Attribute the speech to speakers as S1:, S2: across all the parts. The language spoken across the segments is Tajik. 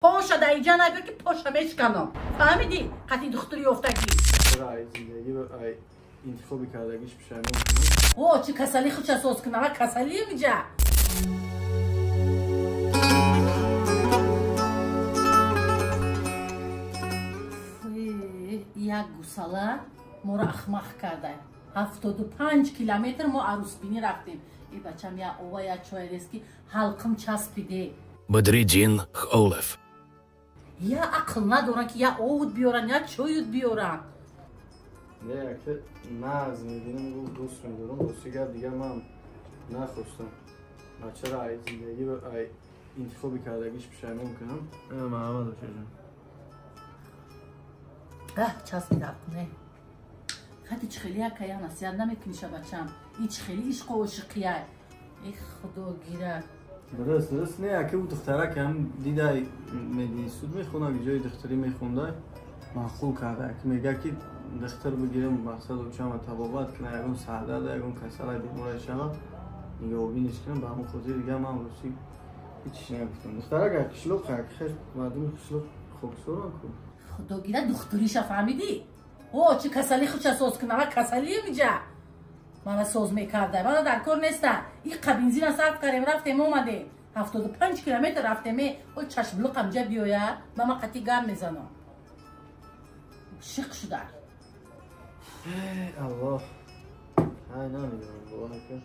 S1: Поша да иҷа набиёр, ки поша мешканам. Фаҳмидӣ? Қати духтури ёфтагӣ.
S2: Чаро ай зиндагӣ ай интихоби кардагиш пушаймон кунам?
S1: О, чӣ касалӣ худша соз кунам, а касалием иҷа. Як гусала моро ахмақ карда. 75 километр мо арӯсбинӣ рафтем. И бачам я ова я чой рез, ки ҳалқим часпиде.
S3: Бадриддин Холев.
S1: Я ақл надоран, ки я овуд биёран, я чоюд биёран.
S2: Не, яке нағз мебинам, гуфт дӯст медорам, рости гап дигар ман нахостам. Бачаро ай зиндагӣ ай интихоби кардагиш пушаймон кунам. Маҳаммад очаҷон.
S1: Гаҳ часпида не. Хати чӣ хеле якая насиҳат намекуниша, бачам. И чӣ хеле ишқу ошиқияй. Э, худо гирад.
S2: Дуруст, дуруст, не, яке ӯ духтарак ҳам дидай мединститут мехонад, ҷои духтарӣ мехонда, маъқул карда. Яке мега, ки духтар бигирам, мақсад очама табобат кунам, ягон сардарда, ягон касала бемора шава, нигаҳбиниш кунам. Ба ҳамон хотир дигар ман рости ҳеҷ нагуфтам. Духтарак як қишлоқ, як хеш мардуми қишлоқ хоксоран ку.
S1: Худо гирад духтуриша, фаҳмидӣ? О, чӣ касалӣ худша соз кунам, а касалием иҷа. Мана соз мекарда. Мана дар кор неста. Иқа бензина сарф кардем, рафтем, омадем. 75 километр рафтем. О, чашмлуқам ҷа биёя, ба ман қатӣ гап мезанам. Шиқ шуда.
S2: Аллоҳ. Ай, намедонам, бовар кун.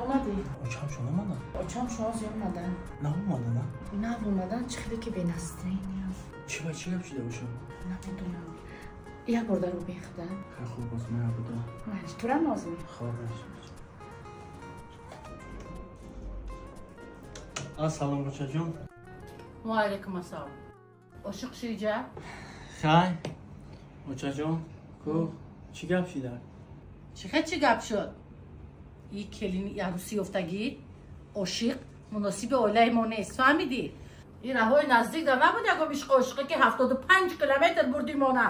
S4: Омадӣ?
S5: Очамшон омадан?
S4: Очамшон ҳозир омадан.
S5: Наомадана?
S4: Нав омадан, чӣ хеле ки бенастроения.
S5: Чӣ ба чӣ гап шуда бошад?
S4: Намедонам. Як бор даро бехда.
S5: Хеле хуб, боз меабуда.
S4: Майли, турам ҳозир.
S5: Хоб. Ассалом, очаҷон.
S1: Ва алайкум ассалом. Ошиқ шиҷа?
S5: Хай, очаҷон, ку чӣ гап шида?
S1: Чӣ хел чӣ гап шуд? И келини арӯсӣ ёфтагӣ ошиқ муносиби оилаи мо нест, фаҳмидӣ? Ин раҳои наздик да набуд ягон ишқу ошиқе, ки 75 километр бурдимона.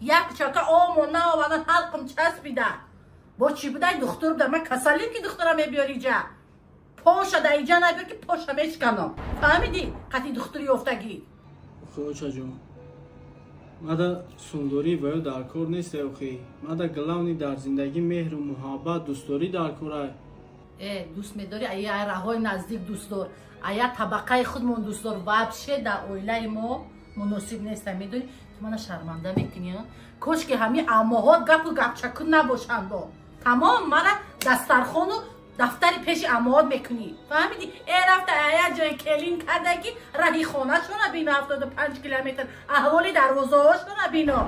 S1: Як чака омон наовардан, ҳалқим часпида. Бо чӣ будай? Духтур буда. Ман касалим, ки духтура мебиёри иҷа? Поша да иҷа набиёр, ки поша мешканам. Фаҳмидӣ? Қати духтури ёфтагӣ.
S5: Охи, очаҷон, мада сундорӣ ва ё дар кор нест, охи. Мада главный дар зиндагӣ меҳру муҳаббат, дӯстдорӣ дар корай.
S1: Э, дӯст медорӣ, ая раҳои наздик дӯст дор, ая табақаи худмон дӯст дор. Вообще дар оилаи мо муносиб неста, медонӣ? Ту мана шарманда мекунӣ. Кош ки ҳамин аммоҳо гапу гапчакун набошанд. Бо тамом мана дастархону дафтари пеши аммоҳот мекунӣ, фаҳмидӣ? Э, рафта ая ҷои келин кардагӣ, раҳи хонашона бино, 75 километр аҳволи дарвозаҳошона бино.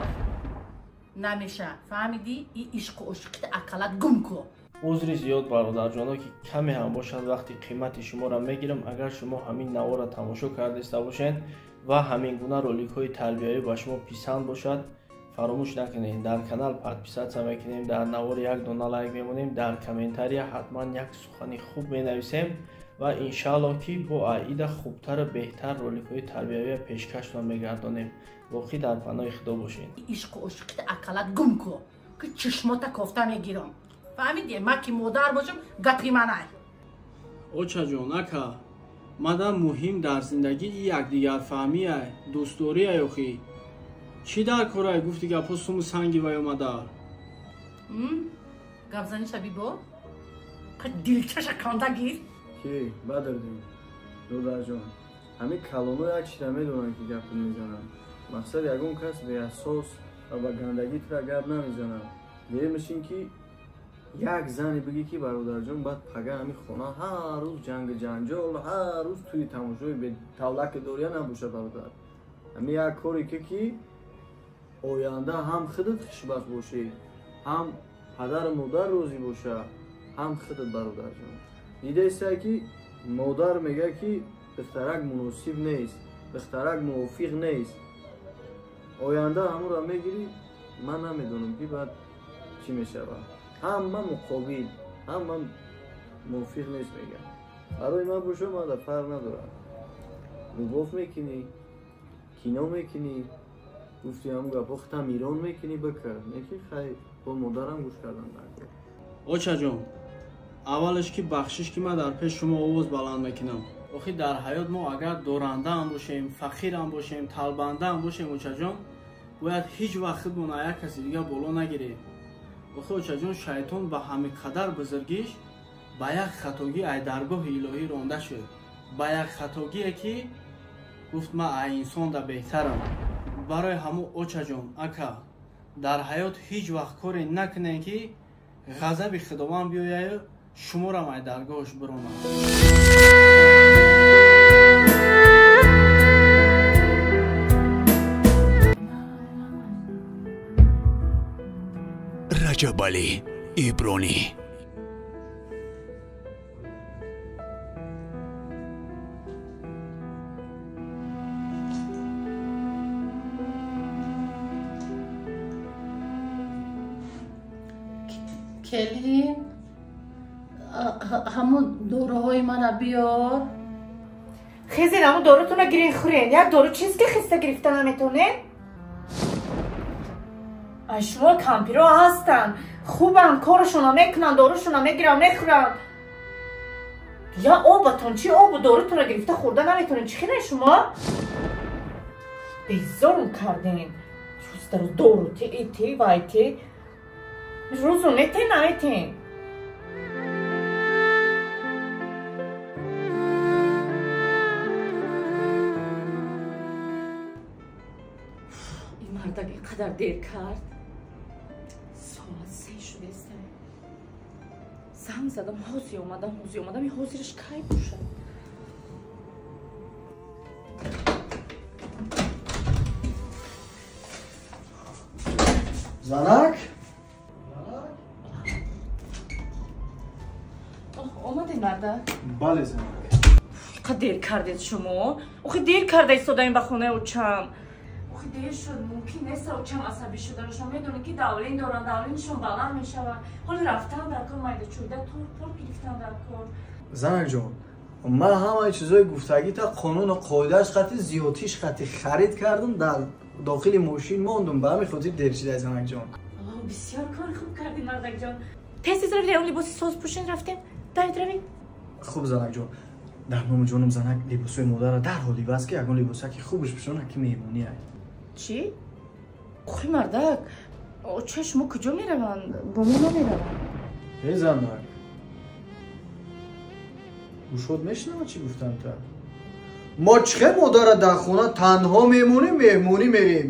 S1: Намеша, фаҳмидӣ? И ишқу ошиқита ақаллат гум кун.
S5: Узри зиёд, бародарҷоно, ки каме ҳам бошад вақти қимати шуморо мегирам. Агар шумо ҳамин наворро тамошо кардаиста бошед ва ҳамин гуна роликҳои тарбиявӣ ба шумо писанд бошад, фаромӯш накунед, дар канал подписаться мекунем, дар навор як дона лайк мемонем, дар комментария ҳатман як сухани хуб менависем ва иншааллоҳ, ки бо аида хубтару беҳтар роликҳои тарбиявия пешкаштон мегардонем. Боқӣ дар паноҳи худо бошед.
S1: Ишқу ошиқита ақаллат гум кун, ки чишмота кофта мегирам, фаҳмидӣ? Ман ки модар бошам, гапи манай.
S5: Очаҷон, ака, мада муҳим дар зиндагӣ якдигарфаҳмиай, дӯстдориай. Охи, чӣ дар корай гуфти гапҳо суму санги вай омада?
S1: Гапзаниша бибо, дилчаша канда гир.
S2: Ки Бадрдин додарҷон, ҳамин калоно як чиза медонанд, ки гапо мезананд. Мақсад, ягон кас беасос ва ба гандагӣ тура гап намезанад. Дуюмаш ин ки як зане бигӣ, ки бародарҷон, баъд пага ҳамин хона ҳар рӯз ҷангу ҷанҷол, ҳар рӯз тӯи тамошои бетавлаки дория набошад, бародар. Ҳамин як коре ки оянда ҳам худат хушбахт бошӣ, ҳам падару модар розӣ боша, ҳам худат, бародарҷон. Дидаистае, ки модар мегӯяд, ки духтарак муносиб нест, духтарак мувофиқ нест. Оянда ҳамонро мегирӣ, ман намедонам, ки баъд чӣ мешавад. Ҳама муқобил, ҳама мувофиқ нест мегӯяд. Барои ман боша, ман да фарқ надорам. Любовь мекунӣ. Кино мекунӣ, гуфти ҳамун гапҳо худтам Ирон мекунӣ бикар. Не ки хай бо модарам гӯш кардан даркор.
S5: Очаҷон, аввалаш ки бахшиш ки ман дар пеш шумо овоз баланд мекунам. Охи дар ҳаёт мо агар дорандаам бошем, фақирам бошем, талбандаам бошем, очаҷон, бояд ҳеҷ вақт худмон аз як каси дигар боло нагирем. Охи очаҷон, шайтон ба ҳамин қадар бузургиш ба як хатогӣ ай даргоҳи илоҳӣ ронда шуд. Ба як хатогие ки гуфт ман ай инсонда беҳтарам. Барои ҳамун очаҷон, ака, дар ҳаёт ҳеҷ вақт коре накунем ки ғазаби худованд биёяю шуморам ай даргоҳаш биронад.
S3: Раҷабалӣ Ибронӣ.
S1: Келин, ҳамун доруҳои мана биёр.
S4: Хезин, ҳамун дорутона гирин хӯрен. Як дору чиз ки хиста гирифта наметонен? Ай шумо кампиро ҳастанд, хубанд, корашона мекунанд, дорушона мегиранд, мехӯранд. Я обатон чи обу дорутона гирифта хӯрда наметонен? Чӣ хеле шумо? Безорум карден. Рӯз дар рӯз дору ти, ити, вай ти. Рӯзу метен, наметен. Ин мардак ин қадар дер кард. Соат 3 шудааст. Занг задам, ҳозир омадам, ҳозир омадам. Ин ҳозираш кай бошад?
S2: Занак?
S4: Омадед, мардак?
S2: Бале, занак.
S4: Қа дер кардед шумо? Охи дер карда истодаем ба хонаи очам. Охи дер шуд, мумкин нест очам асабӣ шудан. Шумо медонед ки давлин доранд, давлиншон баланд мешавад. Ҳоли рафтан дар кор, майда чӯйда тор пор гирифтан дар кор.
S2: Занакҷон, ман ҳамаи чизҳои гуфтагита қонуну қоидааш қати зиёдтиш қати харид кардам, дар дохили мошин мондум, ба ҳамин хотир дер шидай, занакҷон.
S4: Бисёр кори хуб кардед, мардакҷон. Тез тез равед, он либоси соз пӯшен рафтем. Давид равед.
S2: Хуб, занакҷон. Дар номи ҷонум, занак, либосҳои модарро дарҳол иваз ки ягон либосаки хубаш пӯшона ки меҳмонӣ ай.
S4: Чӣ? Охи мардак, очаи шумо куҷо мераванд? Бо мо намераванд.
S2: Э, занак, гӯшод мешунавад чӣ гуфтам та? Мо чӣ хел модарро дар хона танҳо мемонем, меҳмонӣ мерем?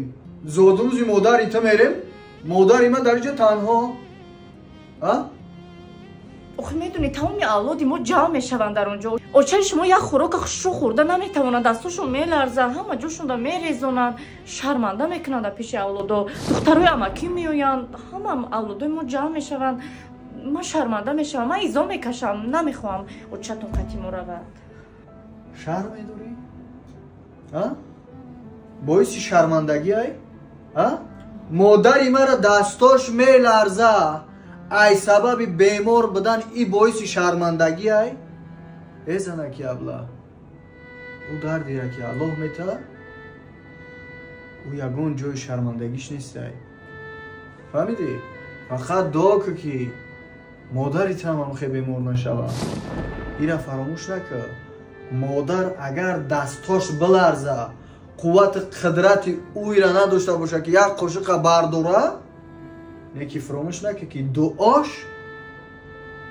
S2: Зодрӯзи модари ту мерем, модари ман дар инҷо танҳо. А?
S4: Охи медонед, тамоми авлоди мо ҷамъ мешаванд дар он ҷо. Очаи шумо як хӯрока хушрӯ хӯрда наметавонанд, дастошон меларзанд, ҳама ҷошонда мерезонанд, шарманда мекунанд дар пеши авлодо. Духтарои амакӣ меоянд, ҳама авлодои мо ҷамъ мешаванд. Ман шарманда мешавам, ман изо мекашам, намехоҳам очатон қати мо равад.
S2: Шарм медорӣ? А? Боиси шармандагӣ ай? А? Модари мара дастош меларза. Ай сабаби бемор будан и боиси шармандагӣ ай? Э, занаки абла, ӯ дардира ки Аллоҳ мета, ӯ ягон ҷои шармандагиш нест ай. Фаҳмидӣ? Фақат дуо кун ки модари там ҳам хе бемор нашавад. Ира фаромӯш накун. Модар агар дастош биларза, қуввати қудрати ӯира надошта бошад ки як қошиқа бардора, не ки фаромӯш накун ки дуош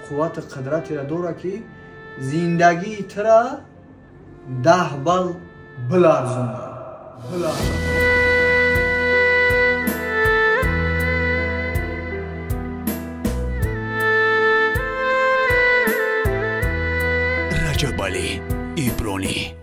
S2: қуввати қудратиро дорад ки зиндагии тура 10 бал биларзонад.
S3: Раҷабалӣ Ибронӣ.